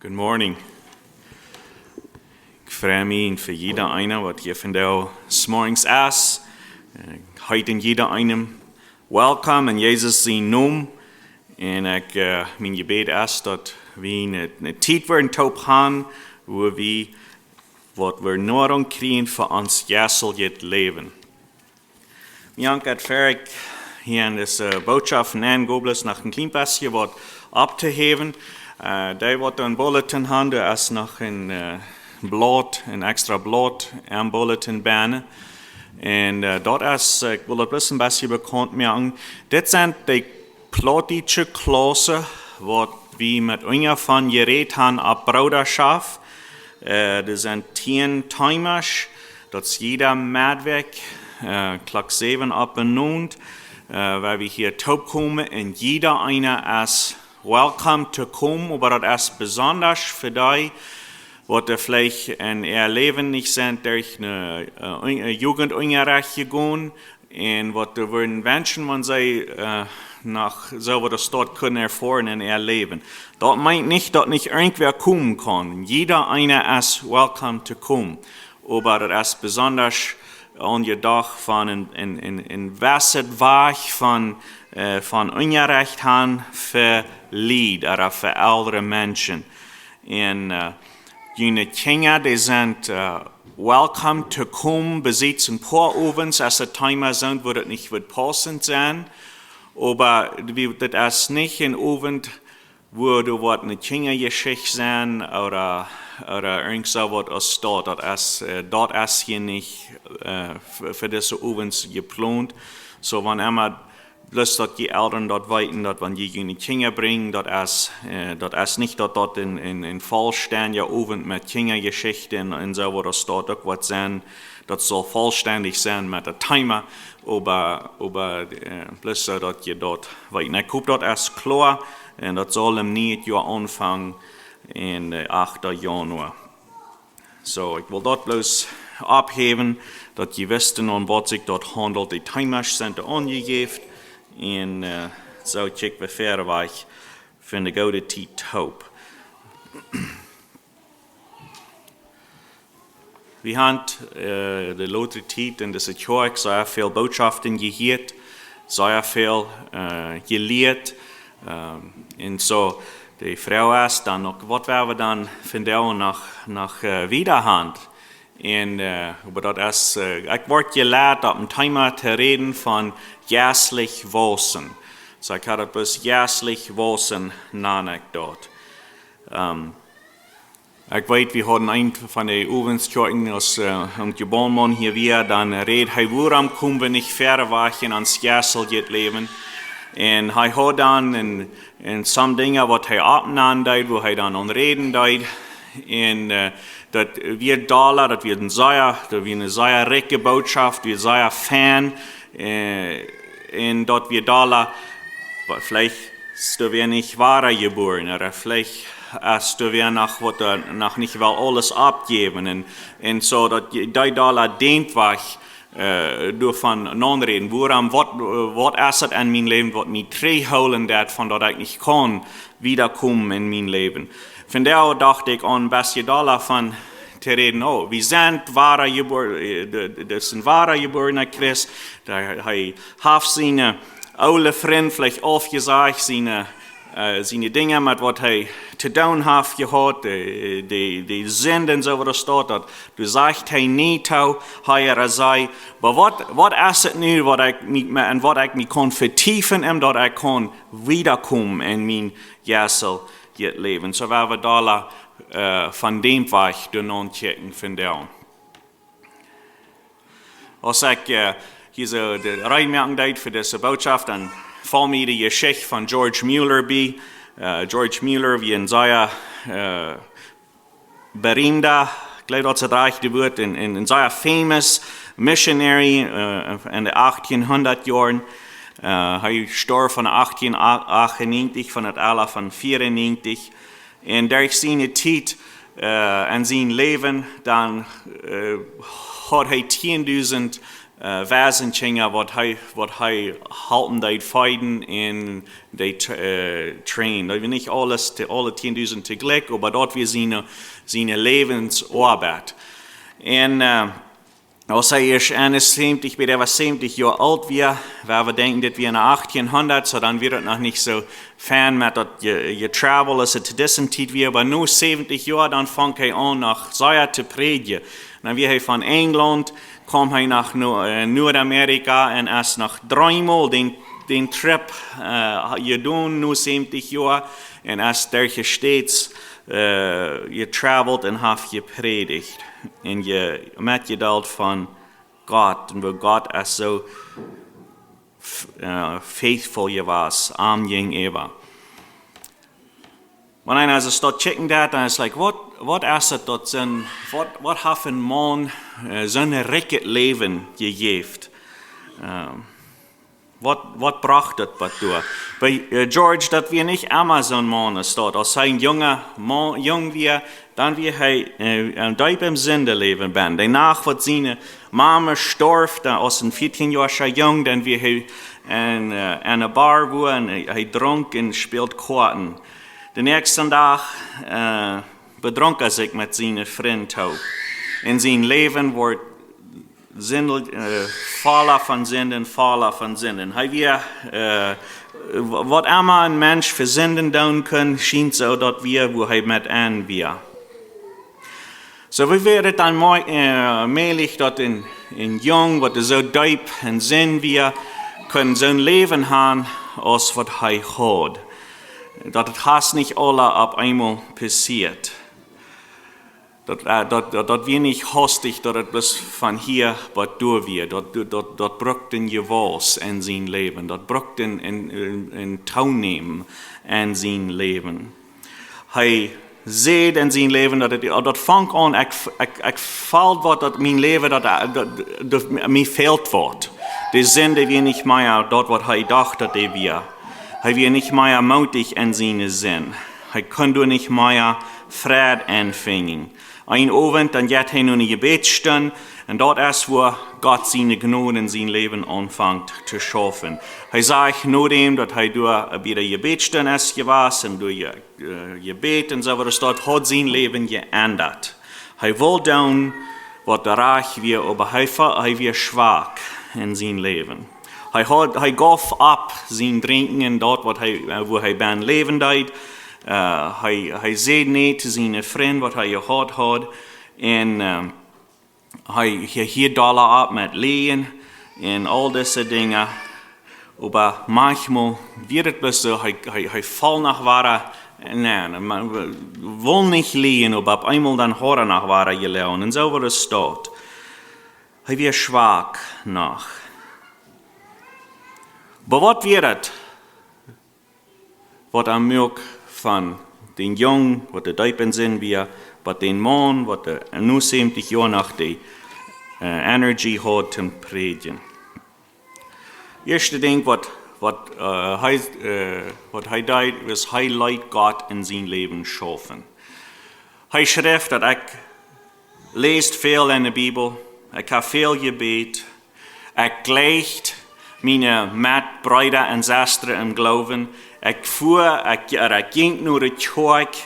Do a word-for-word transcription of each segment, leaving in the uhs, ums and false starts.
Good morning. Ekj frei mie fa jieda eena, waut hia vondoag zemorjes es. Ekj heet jieda eenem welkom en Jesus sienen Nomen. Un ekj, äh, mien Jebäd es, daut wie eene, eene Tiet woaren toop haben, wua wie waut wie noadich kjrieen fa ons jeistlichet Läwen. Mie haft et Werk hia en dise Botschaft en Gottes noch een kjlien bät waut opptohäwen. Äh, dee waut een Bulletin haben, doa es noch een, äh, Blaut, een extra Blaut em Bulletin bennen. Un, äh, daut es, äh, ekj well daut bloos een bät bekaunt moaken. Dit sent de plautdietsche Klaussen, waut wie met Unja von jerät haben opp Broodarschoft. Äh, doa sent tieen Teemasch, daut es jieda Meddwäakj, äh, Klock säwen opp un nunn, äh, wua wie hia toop komen un jieda eena es welcome to komen, oba daut es besonda fa dee, waut veleicht en äa Läwen nich sent derch een, äh, Un-, äh, Jugendunjarecht jegonen, un waut doa wudden wenschen, wan see, äh, noch soo waut aus daut kunnen erfoaren en äa Läwen. Daut meent nich, daut nich irjentwäa komen kaun. Jieda eena es welcome to komen. Oba daut es besonda aun de Dach von een, een, een, een wesset Wajch von, äh, von Unjarecht haben fa Lied ooda fa elre Menschen. Un, äh, june Kjinja, dee sent, äh, welcome to komen, besiets een poa Owents, aus et Teema sent, woat et nich woat paussent sennen. Oba wie, daut es nich een Owent, wua doa woat eene Kjinjajeschicht sennen ooda, ooda irjent soo waut aus daut. Daut es, äh, daut es hia nich, äh, fa, fa dise Owents jeplont. Soo, wan emma bloos daut jie Elren daut weeten, daut wan jie june Kjinja brinjen, daut es, äh, daut es nich daut daut een, een, een vollstendja Owent met Kjinjajeschichten un, un soo waut aus daut uk woat sennen. Daut saul vollstendich sennen met daut Teema, oba, oba, äh, bloos soo daut jie daut weeten. Ekj hop daut es kloa, un daut saul em nieen Joa aunfangen en, äh, achten Januar. Soo, ekj well daut bloos oppheewen, daut jie wisten, om waut sikj daut haundelt. De Teemasch sent doa aunjejäft. Un, äh, soo kjikj wie wieda wajch fa eene goode Tiet toop. Wie haben, äh, de latste Tiet en dise Kjoakj sea väl Bootschoften jehieet, sea väl, äh, jelieet. Ähm, un soo, de Froag es dan uk, waut woa wie dan vondoag noch, noch, äh, wieda haben? Un, äh, oba daut es, äh, ekj wort jelieet opp een Teema to räden von jeistlich wausen. Soo, ekj hab daut bloos jeistlich wausen, nan ekj daut. Ähm, ekj weet, wie hauden eent von de Owentskjoakjen, aus, äh, onse Baumaun hia wia, dan räd hee, wuarom komen wie nich wieda wajch en ons jeistlichet Läwen? Un hee haud dan een, een some Dinja, waut hee oppnanen deed, wua hee dan aun räden deed. Un, äh, daut wia dolla, daut wia een sea, daut wia eene sea rikje Botschaft, wia sea fein, äh, un daut wia dolla, oba veleicht es doa wea nich wadajebuaren, ooda veleicht es doa wea noch waut, äh, noch nich well aules aufjäwen. Un, un soo daut je-, dee dolla dän Wajch, äh, doavon aunräden. Wuarom, waut, waut es et en mien Läwen, waut mie trigjhoolen deit, von daut ekj nich kaun wieda komen en mien Läwen? Vondoag docht ekj aun een bät dolla von to räden, oh, wie sent wada jebuaren, äh, de, de, daut es een wada jebuarna Christ, dee, hee haft siene oole Frind veleicht aufjesajcht, siene, äh, siene Dinja met waut hee to doonen haft jehaut, de, de, de Sind un soo waut daut steit, daut, doa sajcht hee nich too, hee ooda see, oba waut, waut es et nu, waut ekj mie, en waut ekj mie kaun vedeepen, om daut ekj kaun wieda komen en mien jeistlichet Läwen? Soo woa wie dolla, äh, von dän Wajch doa aun kjikjen vondoag. Aus ekj, äh, hia soo de Reed moaken deed fa dise Botschaft, dan foll mie de Jeschicht von George Muller bie. Äh, George Muller, wia een sea, äh, beremda, ekj jleew daut es daut rajchte Wuat, een, een, een sea famous missionary, äh, en de achttienhundat Joaren. Äh, hee storf von achttien achtunnegentig, von daut Ella von vierunnäajentich. Un derch siene Tiet, äh, en sien Läwen, dan, äh, haud hee tiendusent, äh, Waisenkjinja, waut hee, waut hee halpen deed feeden un deed, äh, trainen. Daut wia nich aules, de, aule tieendusent toojlikj, oba daut wia siene, siene Läwensoabeit. Un, äh, aus hee ieescht eenensäwentich, bie dee wia säwentich Joa oolt wia, wua wie denkjen, dit wia en de achttieenhundat, soo dan wia et noch nich soo fein met daut je, je travel aus et to dise Tiet wia, oba no säwentich Joa, dan funk hee aun noch sea to prädjen. Dan wia hee von Enjlaunt, kjeem hee no, äh, Nuadamerika un es noch dreemol dän, dän Trip, äh, jedonen, no säwentich Joa, un es derch de States, äh, jetravelt un haft jeprädicht un je, metjedeelt von Gott un woo Gott es soo f-, äh, faithful jewast, am jäajenäwa. Wan eena soo daut kjikjen deit, dan es like, waut, waut es et daut soon, waut, waut haft een Maun, äh, soon rikjet Läwen jejäft? Ähm, waut, waut brocht daut bat doa? Bie, äh, George, daut wia nich emma soon Maun aus daut. Aus hee een junga Maun, jung wia, dan wia hee, äh, en deepem Sindeläwen benn. De Nacht waut siene Mame storf, dan aus een vieetieenjoascha Jung, dan wia hee en, äh, en eene Bar wua un hee, hee drunk un späld Koaten. Dän näakjsten Dach, äh, bedrunk hee sikj met siene Frind toop. Un sien Läwen wort Sind, äh, voll von Sinden, voll von Sinden. Hee wia, äh, wa-, waut emma een Mensch fa Sinden doonen kunn, schient soo daut wia, wua hee met aun wia. Soo, woo wia et dan mei-, äh, mäajlich daut een, een Jung, waut soo deep en Sind wia, kunn soon Läwen haben, aus waut hee haud? Daut et haft nich aula opp eemol passieet. Daut, äh, daut, daut, daut wia nich hastich, daut et bloos von hia bat doa wia. Daut, daut, daut brukt een Jewauss en sien Läwen. Daut brukt een, een, een, een Toonämen en sien Läwen. Hee säd en sien Läwen, daut et, daut funk aun, ekj, ekj, ekj feeld waut, daut mien Läwen, daut, äh, daut, daut, mie fält waut. De Sind wia nich mea daut, waut hee docht, daut dee wia. Hee wia nich mea mootich en siene Sind. Hee kunn doa nich mea Fräd aunfinjen. Een Owent, dan jeit hee no eene Jebädsstund, un daut es, wua Gott siene Jnod en sien Läwen aunfangt to schaufen. Hee sajcht, nodäm daut hee doa bie de Jebädsstund es jewast un doa je-, äh, jebät un soo wieda, daut haud sien Läwen jeendat. Hee wull doonen, waut rajcht wia, oba hee fa-, hee wia schwak en sien Läwen. Hee haud, hee jeef opp sien Drinkjen un daut, waut hee, äh, wua hee bie läwen deed. Äh, hee, hee säd nä to siene Frind, waut hee jehaut haud. Un, ähm, hee, hee, hee deed opp met Läajen un aul dise Dinja. Oba maunchmol wia et bloos soo, hee, hee, hee foll noch wada nenn. Maun wull nich läajen, oba opp eemol dan haud hee noch wada jeloagen. Un soo wia et doa. Hee wia schwak noch. Oba waut wia et, waut am muak von dän Jung, waut de deep en Sind wia, bat dän Maun, waut de nu säwentich Joa noch de, äh, Energie haud toom prädjen? Ieeschte Dinkj, waut, waut, äh, hee, äh, waut hee deed, wia, hee leet Gott en sien Läwen schaufen. Hee schrift daut: Ekj läs väl en de Bibel, ekj hab väl jebät, ekj jleich miene Metbreeda un Sestren em Gloowen, ekj fua, ekj, ekj jinkj no de Kjoakj,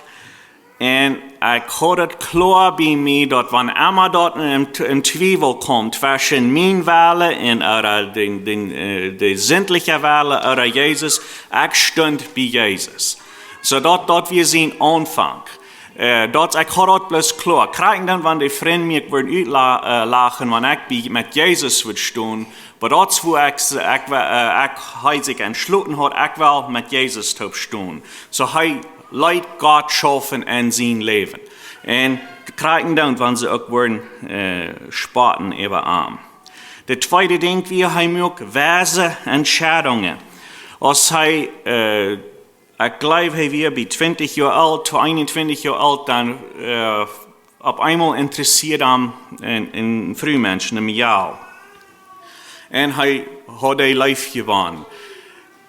un ekj haud et kloa bie mie, daut wan emma daut een, een Twiewel kjeem tweschen mien Wellen un, äh, dän, dän, äh, de sintliche Wellen, äh, Jesus, ekj stunt bie Jesus. Soo daut, daut wia sien Aunfank. Äh, daut, ekj haud daut bloos kloa. Krakjt dan, wan de Frind mie wudden utla-, äh, lachen, wan ekj bie, met Jesus wudd stonen, oba daut es, wua ekj, ekj, äh, ekj, hee sikj entschloten haud, ekj well met Jesus toop stonen. Soo hee leet Gott schaufen en sien Läwen. Un krakjt dan, wan see uk wudden, äh, spotten äwa am. De tweede Dinkj wia, hee muak weise Entscheidungen. Aus hee, äh, ekj jleew, hee wia bie twintich Joa oolt, eenuntwintich Joa oolt, dan, äh, opp eemol interessieed am een, een Frumensch, een Mejal. Un hee haud dee leef jewonnen.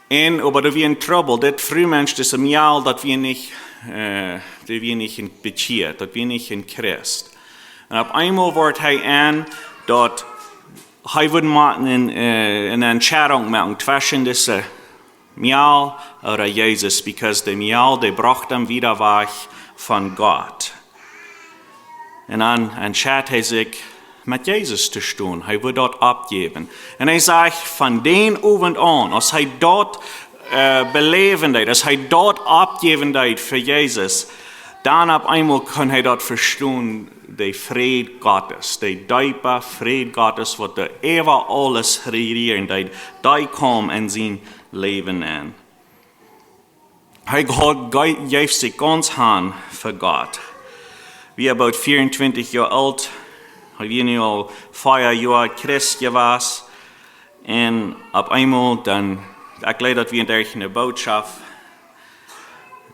Un, oba doa wia een Trubbel. Dit Frumensch, dis Mejal, daut wia nich, äh, dee wia nich een bekjieet, daut wia nich een Christ. Un opp eemol wort hee en, daut hee wudd motten eene, äh, eene Entscheidunk moaken tweschen dise Mejal ooda Jesus, because de Mejal, dee brocht am wieda wajch von Gott. Un dan entscheid hee sikj, met Jesus to stonen. Hee wudd daut oppjäwen. Un hee sajcht, von dän Owent aun, aus hee daut, äh, beläwen deed, aus hee daut oppjäwen deed fa Jesus, dan opp eemol kunn hee daut vestonen, de Fräd Gottes, de deepa Fräd Gottes, waut doa äwa aules rejieren deed, dee kjeem en sien Läwen aun. Hee haud, ge-, jeef sikj gaunz han fa Gott. Wia about vieruntwintich Joa oolt. Hee wia nu aul vea Joa Christ jewast. Un opp eemol dan, ekj jleew daut wia derch eene Bootschoft,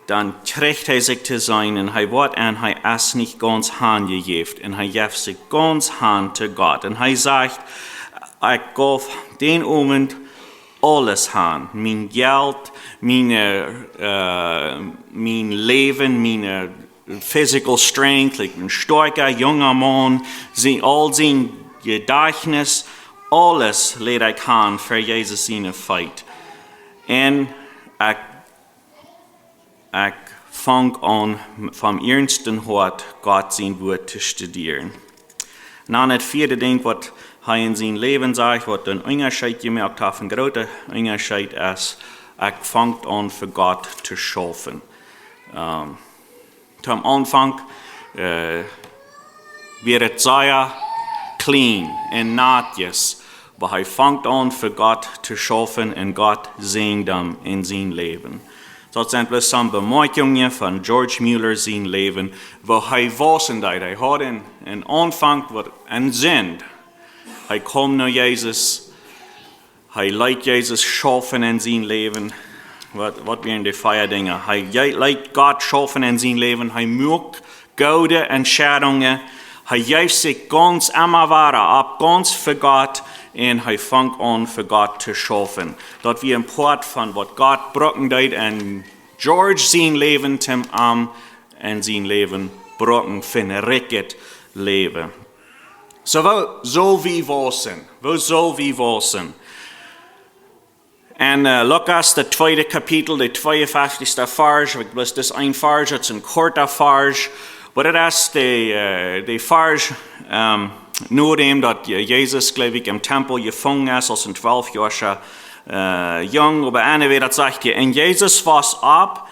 dan kjrieech hee sikj to seenen un hee woat en, hee es nich gaunz hanjejäft un hee jeef sikj gaunz han to Gott. Un hee sajcht, ekj jeef dän Owent aules han. Mien Jelt, mien, äh, mien Läwen, mien, äh, physical strength, like een stoakja junga Maun, sien, aul sien Jedajchtnis, aules läd ekj han fa Jesus siene Feet. Un ekj, ekj funk aun, vom ernsten Hoat Gott sien Wuat to studieren. Un dan daut vieede Dinkj, waut hee en sien Läwen sajcht, waut een Unjascheet jemoakt haft, een groota Unjascheet es, ekj funk aun fa Gott to schaufen. Ähm, toom Aunfank, äh, wia et sea clean un natjes, oba hee funk aun fa Gott to schaufen un Gott säajend am en sien Läwen. Daut sent bloos some Bemoakjungen von George Muller sien Läwen, woo hee wausen deed. Hee haud een, een Aunfank waut een Sind. Hee kjeem no Jesus. Hee leet Jesus schaufen en sien Läwen. Waut, waut wieren de vea Dinja? Hee je-, leet Gott schaufen en sien Läwen. Hee muak goode Entscheidungen. Hee jeef sikj gaunz emma wada opp, gaunz fa Gott. Un hee funk aun fa Gott to schaufen. Daut wia een Poat von waut Gott brucken deed en George sien Läwen, toom am en sien Läwen brucken fa een rikjet Läwen. So, woo sull wie wausen? Woo sull wie wausen? En, äh, Lukas, daut tweede Kapitel, de tweeunfeftichste Varsch, ekj bloos dis een Varsch, daut es een korta Varsch, oba daut es de, äh, de Varsch, ähm, nodäm daut Je-, Jesus, jleew ekj, em Tempel jefungen es aus een twalfjoascha, äh, Jung, oba anyway, daut sajcht hia, un Jesus wos opp,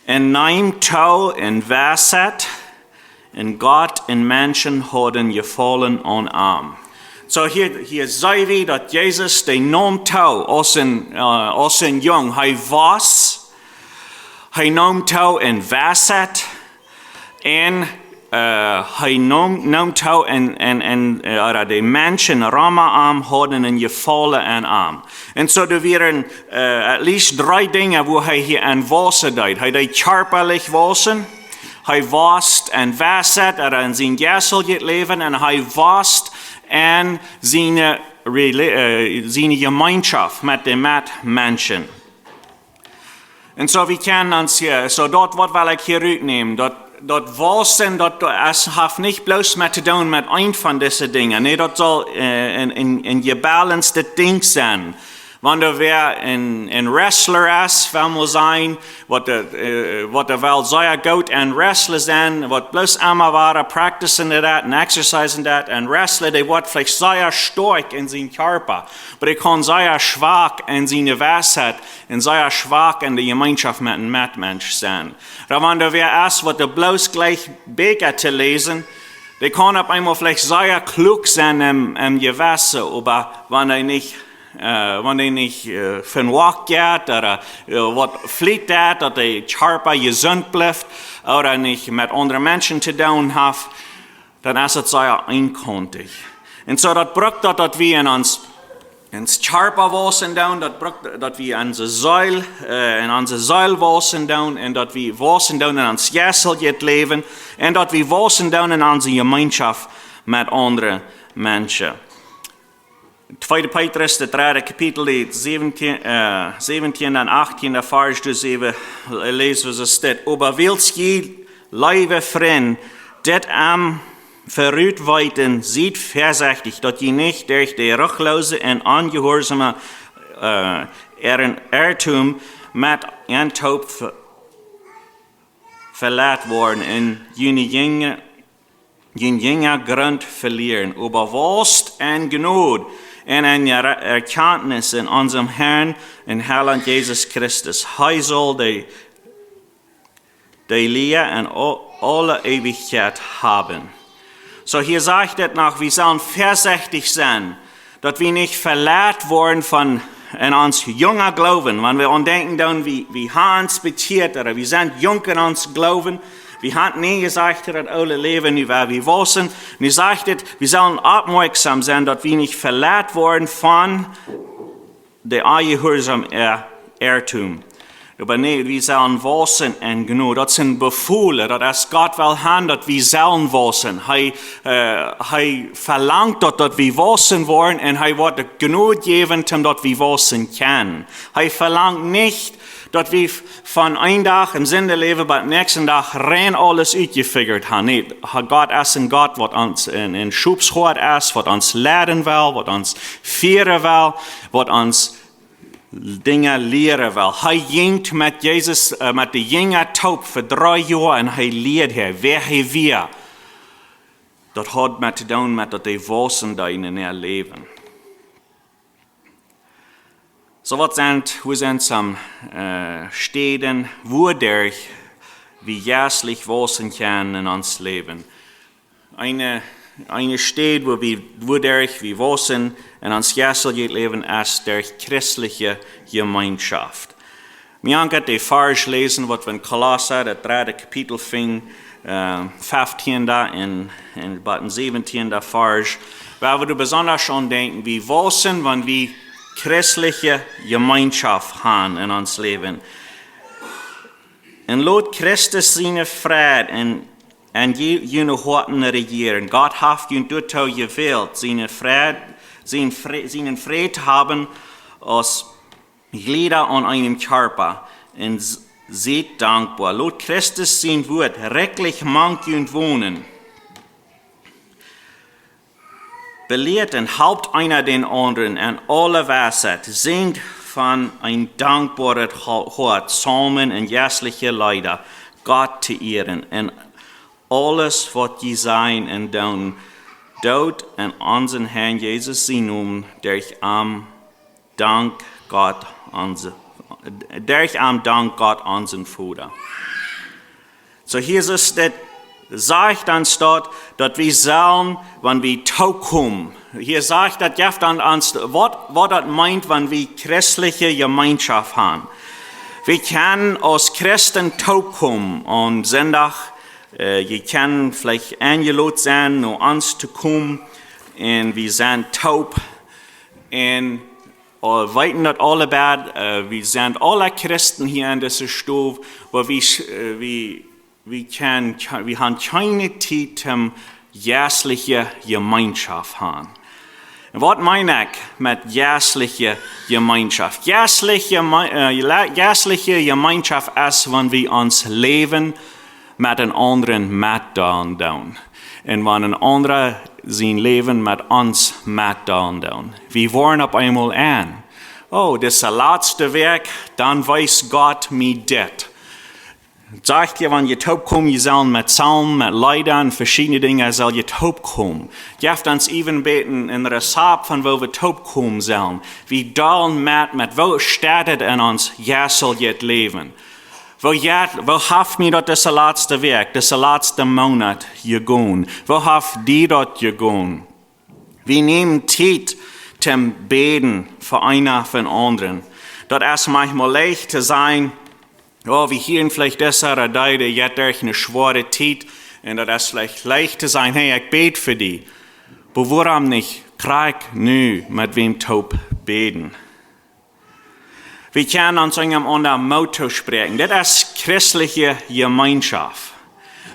un neem too en Weisheit, un Gott un Menschen hauden Jefaulen aun am. So hia, hia seeh wie daut Jesus, dee neem too aus een, äh, aus een Jung. Hee wos, hee neem too en Weisheit, un, äh, hee neem, neem too en, en, en, äh, ooda de Menschen rom am hauden een Jefaulen aun am. Un so doa wieren, äh, at least dree Dinja, woo hee hia aun wausen deed. Hee deed kjarpalich wausen, hee wos en Weisheit, ooda en sien jeistlichet Läwen, un hee wos en siene, äh, rela-, äh, siene Jemeenschoft met de Metmenschen. Un so, wie kjennen ons hia, so daut waut well ekj hia rutnämen, daut, daut Wausen, daut es, haft nich bloos met to doonen met eent von dise Dinja. Nä, daut saul, äh, een, een, een jebalancedet Dinkj sennen. Wan doa wäa een, een Wrestler es, well wie sajen, waut de, äh, waut dee well sea goot aun wrestlen sennen, waut bloos emma wada practicen daut un exercisen daut un wrestlen, dee woat veleicht sea stoakj en sien Kjarpa, oba dee kaun sea schwak en siene Weisheit un sea schwak en de Jemeenschoft met een Metmensch sennen. Oba wan doa wäa es, waut dee bloos jleicht Bieekja to läsen, dee kaun opp eemol veleicht sea kluak sennen em, em Jewessen, oba wan hee nich, äh, wan hee nich, äh, von Wauch jeit, ooda, äh, waut fliet daut, daut de Kjarpa jesunt blift, ooda nich met aundre Menschen to doonen haft, dan es et sea eenkauntich. Un so daut brukt daut, daut wie en ons, en ons Kjarpa wausen doonen, daut brukt daut wie en onse Seel, äh, en onse Seel wausen doonen, un daut wie wausen doonen en ons jeistlichet Läwen, un daut wie wausen doonen en onse Jemeenschoft met aundre Menschen. Tweede Petrus, daut dredde Kapitel, de säwentieen, äh, säwentieen un achttieen Varsch, doa läs wie, läs wie dit: Oba wiels jie, leewe Frind, dit am verut weeten, siet väasechtich, daut jie nich derch de ruchloose un onjehuarsamen, äh, äaren Irrtum met een toop ve-, veleit woaren un june Jinja, jun Jinjagrunt velieren, oba wausst en Jnod un en Erre-, Erkjantnis en onsen Herrn un Heilaunt Jesus Christus. Hee saul de, de Lia en au-, aule Eewichkjeit haben. Soo, hia sajcht et noch, wie sellen väasechtich sennen, daut wie nich veleit woaren von, en ons junga Gloowen, wan wie aun denkjen doonen, wie, wie haben ons bekjieet, ooda wie sent junk en ons Gloowen, wie haben nä jesajcht to daut oole Läwen, nu woa wie wausen. Nu sajcht et, wie sellen oppmoakjsom sennen, daut wie nich veleit woaren von de onjehuarsamen Irr-, Irrtum. Oba nä, wie sellen wausen en Jnod. Daut sent Befolen, daut es Gott well han, daut wie sellen wausen. Hee, äh, hee velangt daut, daut wie wausen woaren un hee woat de Jnod jäwen, om daut wie wausen kjennen. Hee velangt nich, daut wie f-, von een Dach em Sind läwen, bat näakjsten Dach rein aules utjefigurt haben. Nä, ha-, Gott es een Gott, waut ons en, en Schopshoad es, waut ons leiden well, waut ons fieren well, waut ons Dinja lieren well. Hee jinkj met Jesus, äh, met de Jinja toop fa dree Joa un hee lieed hia, wäa hee wia. Daut haud met to doonen met daut dee wausen deeden en äa Läwen. Soo waut sent, wua sent some, äh, Städen, wuaderch wie jeistlich wausen kjennen en ons Läwen? Eene, eene Städ, wua wie, wuaderch wie wausen en ons jeistlichet Läwen, es derch christelje Jemeenschoft. Wie wellen de Varsch läsen, waut wie en Kolossa, daut dredde Kapitel finjen, äh, feftiende un, un bat dän säwentiende Varsch, wua wie besonda aun denkjen, wie wausen, wan wie christelje Jemeenschoft haben en ons Läwen. Un lot Christus siene Fräd en, en je-, june Hoaten rejieren. Gott haft junt doatoo jewält, siene Fräd, sien Fre-, sienen Fräd to haben aus Jlieda aun eenem Kjarpa. Un s-, siet dankboa. Lot Christus sien Wuat rikjlich mank junt wonen. Belieet un halpt eena dän aundren en aule Weisheit. Sinjt von een dankboaret Ho-, Hoat Psalmen un jeistelje Leeda, Gott to ieren. Un aules, waut jie sajen un doonen, doot en onsen Herrn Jesus sienen Nomen, derch am dank Gott onse, derch am dank Gott onsen Voda. Soo, hia es dit, sajcht ons daut, daut wie sellen, wan wie toopkomen. Hia sajcht daut, jeft ons, ons, waut, waut daut meent, wan wie christelje Jemeenschoft haben. Wie kjennen aus Christen toopkomen aun Sindach. Äh, jie kjennen veleicht enjelot sennen, no ons to komen. Un wie sent toop. Un äh, weeten daut aule beid, äh, wie sent aule Christen hia en dise Stow, oba wie, äh, wie, wie kjennen, wie haben kjeene Tiet om jeistliche Jemeenschoft haben. Un waut meen ekj met jeistliche Jemeenschoft? Jeistliche Jeme-, äh, le-, jeistliche Jemeenschoft es, wan wie ons Läwen met een aundren metdeelen doonen. Un wan een aundra sien Läwen met ons metdeelen doonen. Wie woaren opp eemol en. Oh, dise latste Wäakj, dan wees Gott mie dit. Sajcht hia, wan jie toopkomen, jie sellen met Psalmen, met Leeda un veschiedne Dinja sell jie toopkomen. Jeft ons even bäden een Rezept von woo wie toopkomen sellen. Wie deelen met, met woo steit et en ons jeistlichet Läwen. Woo jeit, woo haft mie daut dise latste Wäakj, dise latste Moonat jegonen? Woo haft die daut jegonen? Wie nämen Tiet toom bäden fa eena fa dän aundren. Daut es maunchmol leicht to sajen, jo, wie hieren veleicht dise ooda dee, dee jeit derch eene schwoare Tiet. Un daut es veleicht leicht to sajen, hey, ekj bäd fa die. Oba wuarom nich krakjt nu met wäm toop bäden? Wie kjennen ons eena aundren Moot toospräakjen. Dit es christelje Jemeenschoft.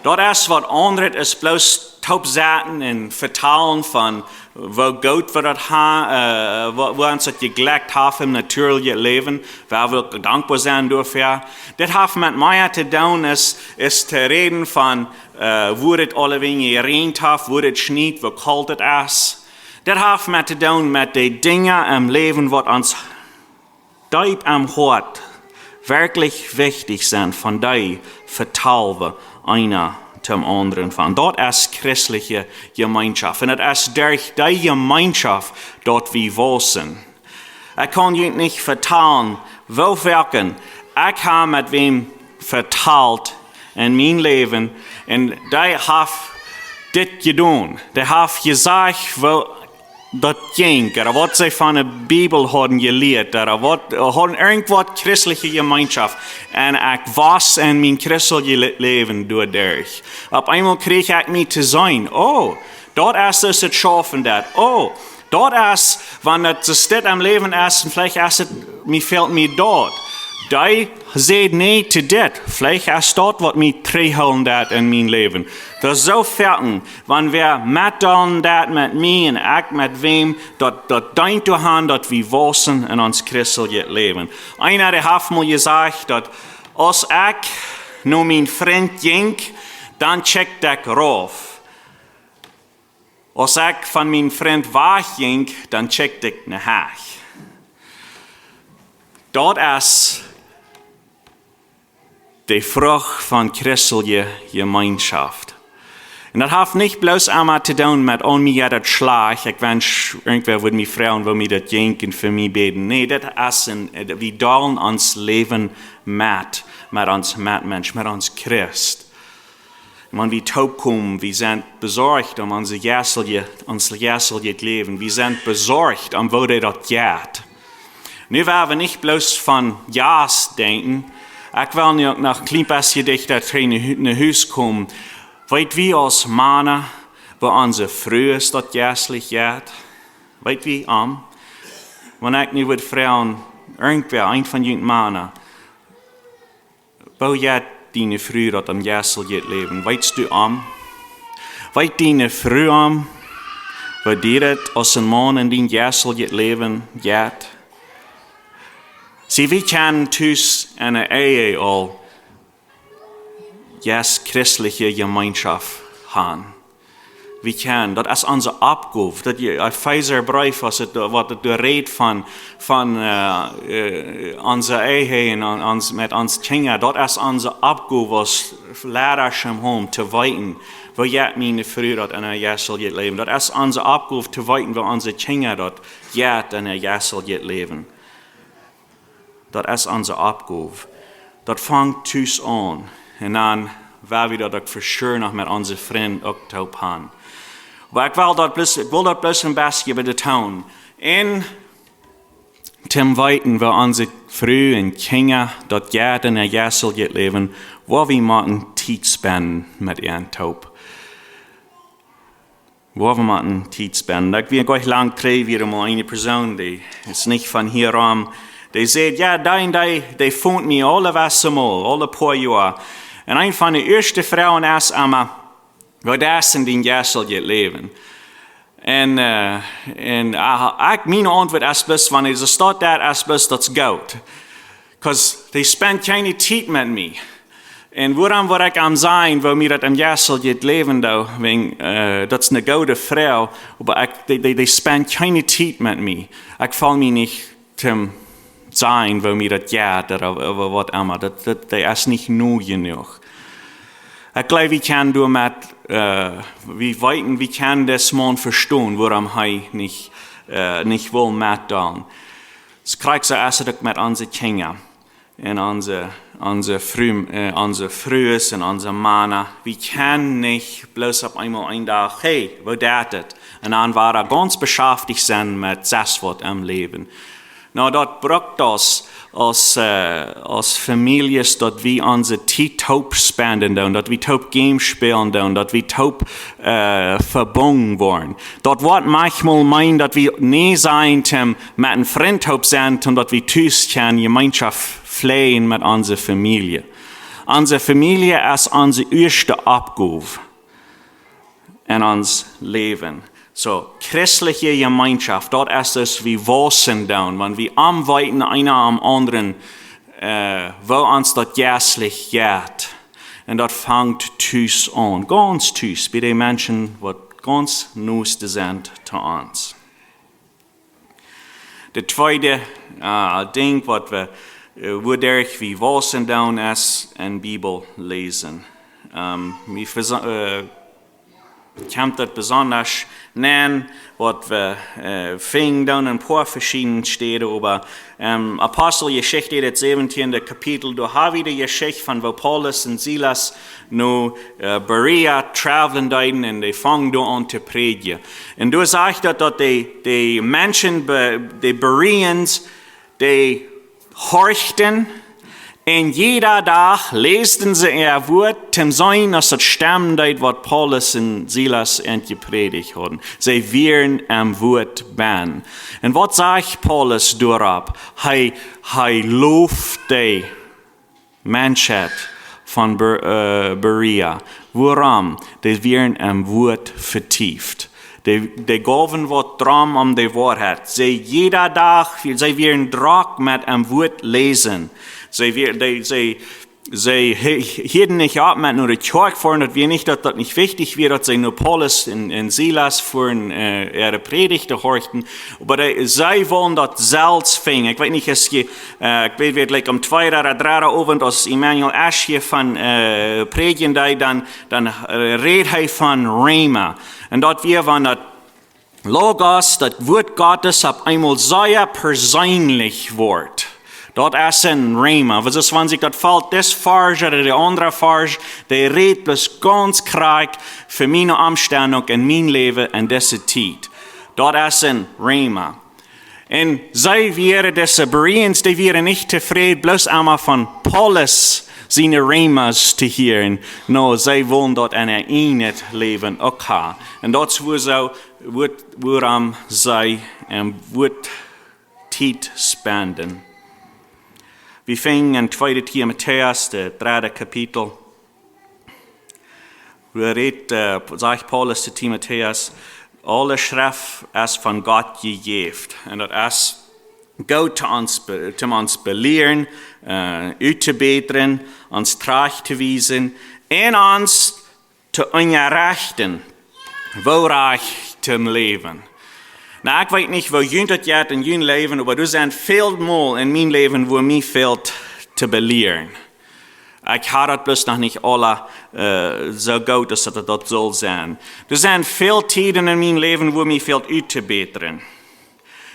Daut es waut aundret aus bloos toop sitten un vetalen von woo goot wie daut haben, äh, woo, woo ons daut jejlekjt haft em natieelichen Läwen, woo wie dankboa sent doafäa. Dit haft met mea to doonen aus, aus to räden von, äh, woo daut aulawäajen jeräajent haft, woo daut schniet, woo kolt et es. Dit haft met to doonen met de Dinja em Läwen waut ons deep em Hoat werkjlich wichtich sent, von dee vetalen wie eena dem aundren von. Daut es christelje Jemeenschoft. Un daut es derch dee Jemeenschoft daut wie wausen. Ekj kaun junt nich vetalen, woo foaken ekj hab met wäm vetalt en mien Läwen un dee haft dit jedonen. Dee haft jesajcht woo daut jinkj, ooda waut see von de Bibel hauden jelieet, ooda waut, hauden irjentwaut christelje Jemeenschoft. Un ekj wauss en mien christeljet Lä-, Läwen doaderch. Opp eemol kjrieech ekj mie to seenen: "Oh, daut es daut, daut schaufen daut. Oh, daut es, wan daut soo steit em Läwen es, un veleicht es et, mie fält mie daut." Dee säd: "Nä, to dit. Veleicht es daut waut mie trigjhoolen deit en mien Läwen." Daut es soo foaken, wan wäa metdeelen deit met mie un ekj met wäm, daut, daut deent doaraun daut wie wausen en ons christeljet Läwen. Eena, dee haft mol jesajcht daut aus ekj no mien Frint jinkj, dan checkd ekj rauf. Aus ekj von mien Frint wajch jinkj, dan checkd ekj no Hecht. Daut es de Frucht von christelje Jemeenschoft. Un daut haft nich bloos emma to doonen met: "Oh, mie jeit daut schlajcht." Ekj wensch, irjentwäa wudd mie froagen woo mie daut jinkj un fa mie bäden. Nä, daut es een, wie deelen ons Läwen met, met ons Metmensch, met ons Christ. Wan wie toopkomen, wie sent besorcht om onse jeistelje, ons jeisteljet Läwen. Wie sent besorcht om woo dee daut jeit. Nu woa wie nich bloos von Jeist denkjen. Ekj well nu uk noch een kjlien bät dichta bie de Hu-, no Hus komen. Weet wie aus Mana, woo onse Frues daut jeistlich jeit? Weet wie, am? Wan ekj nu wudd froagen, irjentwäa, een von junt Mana, woo jeit diene Fru daut em jeisteljen Läwen? Weetst du, am? Weet diene Fru, am, woo die daut aus een Maun en dien jeisteljet Läwen jeit? See, wie kjennen tus enne Ehe aul jeist-christelje Jemeenschoft han. Wie kjennen, daut es onse Oppgow. Daut je-, Efeesa Breef, aus et, waut et doa rät von, von, äh, äh, onse Ehe un on-, ons, met ons Kjinja, daut es onse Oppgow aus Leidasch em Heim to weeten, woo jeit miene Fru daut en äa jeisteljet Läwen. Daut es onse Oppgow to weeten, woo onse Kjinja daut jeit en äa jeisteljet Läwen. Daut es onse Oppgow. Daut fangt tus aun. Un dan woa wie daut uk for sure noch met onse Frind uk toop han. Oba ekj well daut bloos, ekj well daut bloos een bät bie de Toon. Un toom weeten, woo onse Fru un Kjinja daut jeit en äa jeisteljet Läwen, woo wie motten Tiet spenden met an toop. Woo wie motten Tiet spenden. Ekj wia goanich lang trigj, wia mol eene Persoon, dee es nich von hia rom, dee säd: "Jo, dee un dee, dee funk mie aule wesse mol, aule poa Joa." Un eent von de ieeschte Froagen es emma: "Woo es daut en dien jeisteljet Läwen?" Un, äh, un, äh, ekj, miene Auntwuat es bloos, wan see daut deit, es bloos, daut es goot. 'Cause dee spent kjeene Tiet met mie. Un wuarom wudd ekj am sajen, woo mie daut em jeisteljen Läwen deit, wäajen, äh, daut es eene goode Froag, oba ekj, dee, dee, dee spent kjeene Tiet met mie. Ekj feel mie nich toom sajen, woo mie daut jeit, ooda, ooda waut emma. Daut, daut, dee es nich nu jenuach. Ekj jleew, wie kjennen doamet, äh, wie weeten, wie kjennen dän Maun vestonen, wuarom hee nich, äh, nich well metdeelen. Daut kjricht see, aus et uk met onse Kjinja un onse, onse Fru, äh, onse Frues un onse Mana. Wie kjennen nich bloos opp eemol een Dach: "Hey, woo jeit et?" Un dan wada gaunz beschaftich sennen met sest waut em Läwen. Nu, daut brukt ons aus, äh, aus Famieljes, daut wie onse Tiet toop spenden doonen, daut wie toop Games spälen doonen, daut wie toop, äh, vebungen woaren. Daut woat maunchmol meenen, daut wie nä sajen toom met een Frint toop sennen, toom daut wie tus kjennen Jemeenschoft fläajen met onse Famielje. Onse Famielje es onse ieeschte Oppgow. en ons Läwen. Soo, christliche Jemeenschoft, daut es daut wie wausen doonen, wan wie aunweeten eena aum aundren, äh, woo ons daut jeistlich jeit. Un daut fangt tus aun, gaunz tus, bie de Menschen, waut gaunz nohste sent to ons. De tweede, äh, Dinkj, waut wie, äh, wuaderch wie wausen doonen, es en Bibel läsen. Ähm, wie versa-, äh, kjemt daut besondasch nenn, waut wie, äh, finjen doonen en poa veschiedne Städen, oba, ähm, Aposteljeschicht, daut säwentieende Kapitel, doa hab wie de Jeschicht von woo Paulus un Silas no, äh, Berea travelen deeden un dee fungen doa aun to prädjen. Un doa sajcht daut, daut de, de Menschen, Be-, de Bereans, dee horchten, un jieda Dach läsden see äa Wuat, toom seenen aus daut stemmen deed, waut Paulus un Silas an jeprädicht hauden. See wieren aum Wuat bennen. Un waut sajcht Paulus doaropp? Hee, hee loft de Menschheit von Be-, äh, Berea. Wuarom? Dee wieren aum Wuat vetieft. Dee, dee jeewen waut drom om de Woarheit. See jieda Dach, see wieren drock met aum Wuat läsen. See wier-, dee, see, see hi-, hieeden nich opp met no de Kjoakj foaren, daut wia nich, daut daut nich wichtich wia, daut see no Paulus un, un Silas foaren, äh, äare Prädichten horchten. Oba dee, see wullen daut selfst finjen. Ekj weet nich, aus jie, äh, ekj weet, weet, like, aum tweeden ooda dredden Owent, aus Emanuel Ash hia von, äh, prädjen deed, dan, dan, äh, räd hee von Rhema. Un daut wia, wan daut Logos, daut Wuat Gottes, opp eemol sea perseenlich woat. Daut es en Rhema. Waut es, wan sikj daut felt, dis Varsch ooda de aundre Varsch, dee rät bloos gaunz krakjt fa miene Omstend uk en mien Läwen en dise Tiet. Daut es en Rhema. Un see wieren, dise Bereans, dee wieren nich tofräd, bloos emma von Paulus siene Rhemas to hieren. No, see wullen daut en äa ieejnet Läwen uk haben. Un daut es wua-, soo, wua-, wuarom see, ähm, Wuat Tiet spenden. Wie finjen en tweede Timotäus, daut dredde Kapitel. Doa rät, äh, sajcht Paulus to Timotäus, aule Schreft es von Gott jejäft. Un daut es goot to ons be-, toom ons belieren, äh, uttobätren, ons trajcht to wiesen un ons to unjarechten, woo rajcht to läwen. Nu, ekj weet nich, woo junt daut jeit en jun Läwen, oba doa sent väl Mol en mien Läwen, wua mie fält to belieren. Ekj hab daut bloos noch nich aula, äh, soo goot aus daut daut sull sennen. Doa sent väl Tieden en mien Läwen, wua mie fält uttobätren.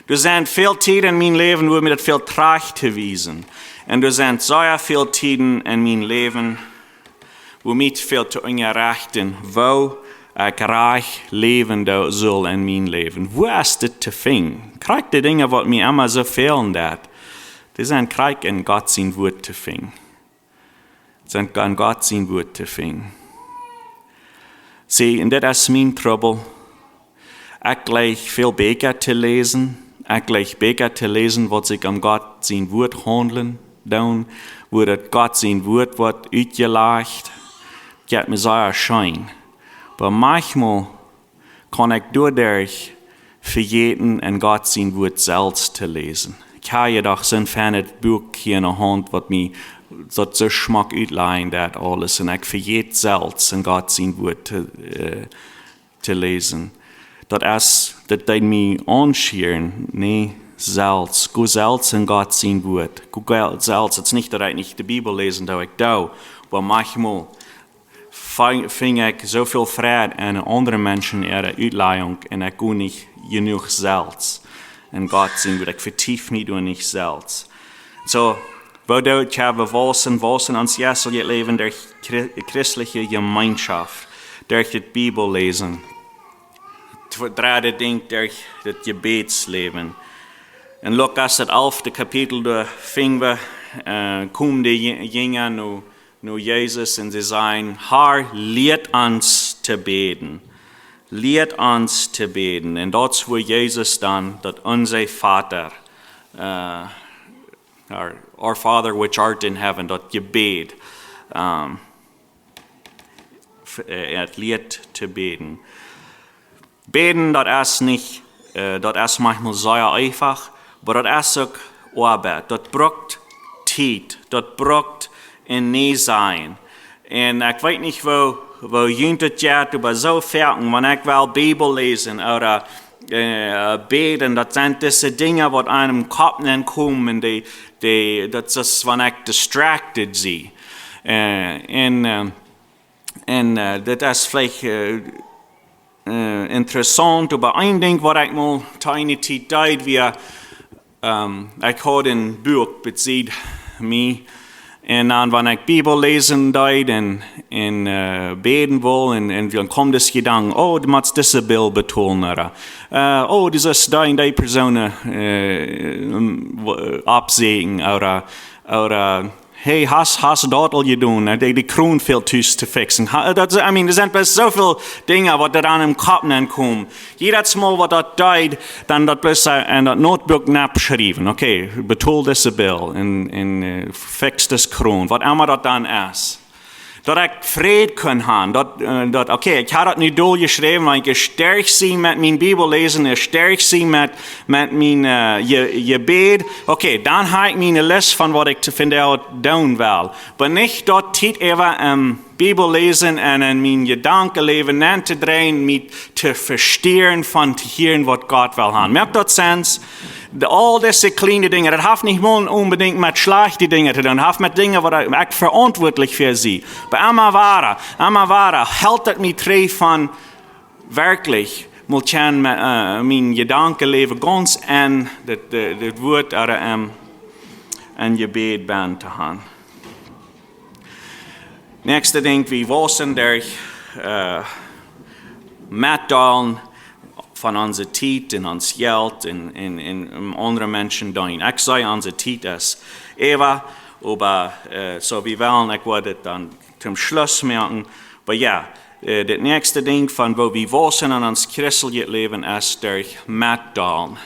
Doa sent väl Tieden en mien Läwen, wua mie daut fält trajcht to wiesen. Un doa sent sea väl Tieden en mien Läwen, wua mie fält to unjarechten, woo ekj rajcht läwen doo-, sull en mien Läwen. Wua es dit to finjen? Krakjt de Dinja, waut mie emma soo fälen deit, dee sent krakjt en Gott sien Wuat to finjen. Sent en Gott sien Wuat to finjen. See, un daut es mien Trubbel. Ekj jleich väl Bieekja to läsen. Ekj jleich Bieekja to läsen, waut sikj om Gott sien Wuat haundlen doonen, wua daut Gott sien Wuat woat utjelajcht. Daut jeit mie sea scheen. Oba maunchmol kaun ekj doaderch vejäten en Gott sien Wuat selfst to läsen. Ekj hab je doch soon feinet Buak hia enne Haunt, waut mie daut soo schmock utlajen deit aules. Un ekj vejät selfst en Gott sien Wuat to, äh, to läsen. Daut es, daut deed mie aunschieren, nä, selfst. Go selfst en Gott sien Wuat. Go ge-, selfst, daut es nich, daut ekj nich de Bibel läsen doo, ekj doo. Oba maunchmol fi-, finj ekj soo väl Freid en aundre Menschen äare Utlajunk un ekj go nich jenuach selfst en Gott sien Wuat. Ekj vetief mie doa nich selfst. Soo, woo doo wie wausen, wausen ons jeistlichet Läwen derch Chri-, christliche Jemeenschoft, derch daut Bibelläsen. Tw-, dredde Dinkj, derch daut Jebädsläwen. En Lukas, daut alfte Kapitel, doa finj wie, äh, komen de Je-, Jinja no no Jesus un see sajen: "Herr, lieet ons to bäden. Lieet ons to bäden." Un daut es wua Jesus dan daut Onse Vater, äh, our, Our Father which art in heaven, daut Jebäd, ähm, äh, et lieet to bäden. Bäden, daut es nich, äh, daut es maunchmol sea eefach, oba daut es uk Oabeit. Daut brukt Tiet, daut brukt een Nä sajen. Un ekj weet nich, woo, woo junt daut jeit, oba soo foaken, wan ekj well Bibel läsen ooda, äh, bäden, daut sent dise Dinja, waut aun em Kopp nenkomen, dee, dee, daut es, wan ekj distracted sie. Äh, un, äh, un, äh, daut es veleicht, äh, äh, interessaunt, oba een Dinkj, waut ekj mol to eene Tiet deed, wia, ähm, ekj haud een Buak besied mie. Un dan, wan ekj Bibel läsen deed un, un, äh, bäden wull, un, un dan kjeem dis Jedanken: "Oh, du motst dise Bill betolen, ooda, äh, oh, du sust dee un dee Persoon, äh, ähm, w-, oppsäajen, ooda, ooda, hey, hast, hast daut aul jedonen, ne? De, de Kron fält tus to fixen." Ha, daut, I mean, doa sent bloos soo väl Dinja, waut doa aun em Kopp nenkomen. Jiedet Mol, waut daut deed, dan daut bloos, äh, en daut Notebook noppschriewen: "Okay, betol dise Bill un, un, äh, fix dise Kron", waut emma daut dan es. Daut ekj Fräd kunn haben, daut, äh, daut, okay, ekj haud daut nu doljeschräwen, wan ekj es sterk sie met mien Bibel läsen, es sterk sie met, met mien, äh, Je-, Jebäd. Okay, dan hab ekj miene List von waut ekj to, vondoag doonen well. Oba nich daut Tiet äwa, ähm, Bibel läsen un en mien Jedankenläwen aun to dreien, mie to vestieren von to hieren, waut Gott well haben. Moakt daut Sens? De, aul dise kjliene Dinja, daut haft nich mol onbedinjt met schlajchte Dinja to doonen, haft met Dinja, waut ekj, ekj veauntwuatlich fa sie. Oba emma wada, emma wada, helt daut mie trigj von werkjlich mol kjennen, äh, mien Jedankenläwen gaunz en daut, daut, daut Wuat ooda, ähm, en Jebäd bennen to haben. Näakjste Dinkj, wie wausen derch, äh, metdeelen von onse Tiet un ons Jelt un, un, un, un aundre Menschen deenen. Ekj saj, onse Tiet es äwa, oba, äh, soo wie wellen, ekj wudd et dan toom Schluss moaken. Oba jo, äh, daut näakjste Dinkj von woo wie wausen en ons christeljet Läwen es derch metdeelen.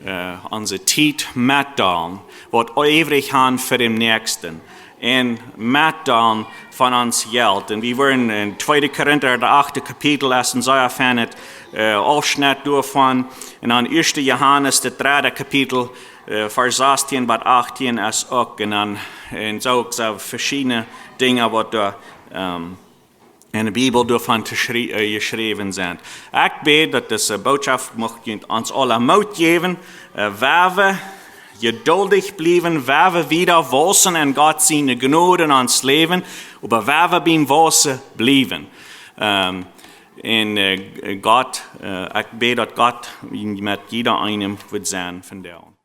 Äh, onse Tiet metdeelen, waut wie äwrich haben fa dän Näakjsten. Un metdeelen von ons Jelt. Un wie wieren en tweede Korinta, daut achte Kapitel, es een sea feinet, äh, Aufschnett doavon. Un dan ieeschte Johanes, daut dredde Kapitel, äh, Varsch sastieen bat achttieen es uk. Un dan, un soo uk soo veschiedne Dinja, waut doa, ähm, en de Bibel doavon to schrie-, äh, jeschräwen sent. Ekj bäd, daut dise Bootschoft mucht junt ons aula Moot jäwen, äh, wua wie jeduldich bliewen, wua wie wieda wausen en Gott siene Jnod en ons Läwen, oba wua wie biem Wausen bliewen. Ähm, un, äh, Gott, äh, ekj bäd, daut Gott met jieda eenem woat sennen vondoag.